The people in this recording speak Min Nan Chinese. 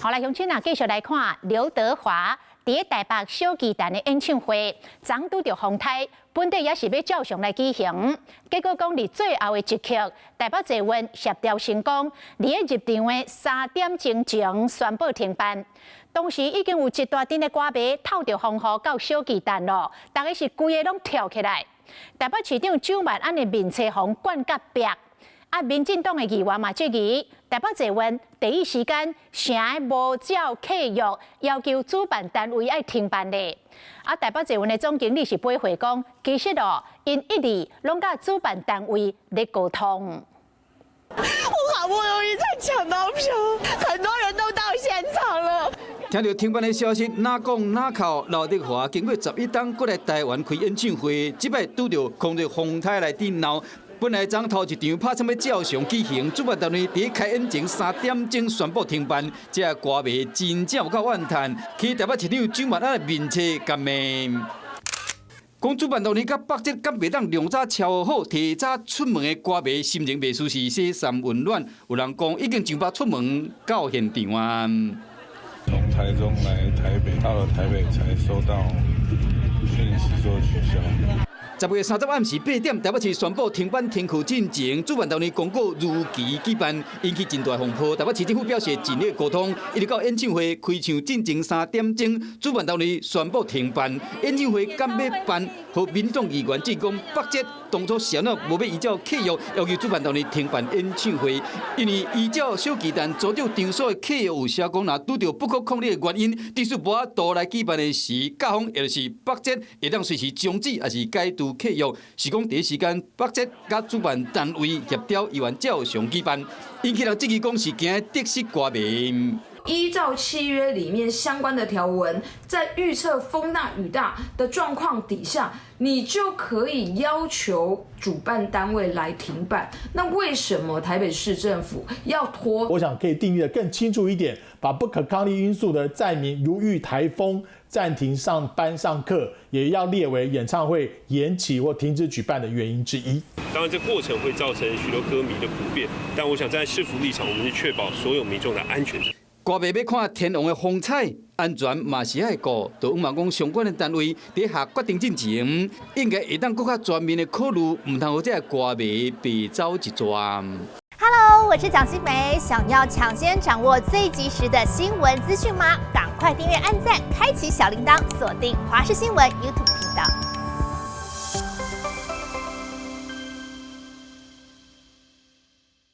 好來，鄉親啊，繼續來看劉德華佇咧台北小巨蛋的演唱會，昨拄著風颱，本底也是欲照常來舉行，結果講佇最後的一刻，台北捷運協調成功，佇咧入場的3點鐘前宣布停辦。當時已經有一大陣的歌迷透著風雨到小巨蛋囉，逐家是規个攏跳起來。台北市長蔣萬安的面冊予灌甲白。啊，民進黨的議員嘛質疑台北捷運第一時間啥無照契約要求主辦單位愛停辦咧。啊，台北捷運的總經理是回回講，其實哦，𪜶一直攏佮主辦單位咧溝通。我好不容易才搶到票，很多人都到現場了。聽著停辦的消息，哪講哪哭。劉德華經過11冬，閣來台灣開演唱會，這擺拄著空著風颱來頂鬧。本來昨頭一場拍算欲照常舉行，主辦單位佇開演前3點鐘宣布停辦，這歌迷真正有夠怨嘆，去台北市長蔣萬安的面冊共罵。講主辦單位佮北捷敢袂當量早敲好，提早出門的歌迷心情袂舒適，洗衫溫暖。有人講已經上百出門到現場啊。從台中來台北，到了台北才收到訊息說取消。10月30暗時8點，台北市宣布停班停課進前，主辦單位公告如期舉辦，引起真大風波。台北市政府表示盡力溝通，一直到演唱會開唱進前3點鐘，主辦單位宣布停辦。演唱會敢欲辦？予民進黨議員質講北捷當初啥物無欲依照契約要求主辦單位停辦演唱會，因為依照小巨蛋租借場所的契約有寫講，若拄著不可抗力的原因，致使無法度來舉辦的時，甲方也就是北捷會當隨時終止，抑是解除契約。是講第一時間北捷佮主辦單位協調，依然照常舉辦，引起人質疑講是驚得失歌迷。依照契約裡面相關的條文，在預測風大雨大的狀況底下，你就可以要求主辦單位來停辦。那為什麼台北市政府要拖？我想可以定義得更清楚一點，把不可抗力因素的載明，如遇颱風暫停上班上課，也要列為演唱會延期或停止舉辦的原因之一。當然，這過程會造成許多歌迷的不便，但我想站在市府立場，我們是確保所有民眾的安全。歌迷欲看天王的風采，安全嘛是愛顧。就向望講相關的單位佇下決定進前，應該會當閣較全面的考慮，毋通予這个歌迷白走一逝。 Hello，我是蔣新梅，想要搶先掌握最及時的新聞資訊嗎？趕快訂閱、按讚、開啟小鈴鐺，鎖定華視新聞 YouTube 頻道。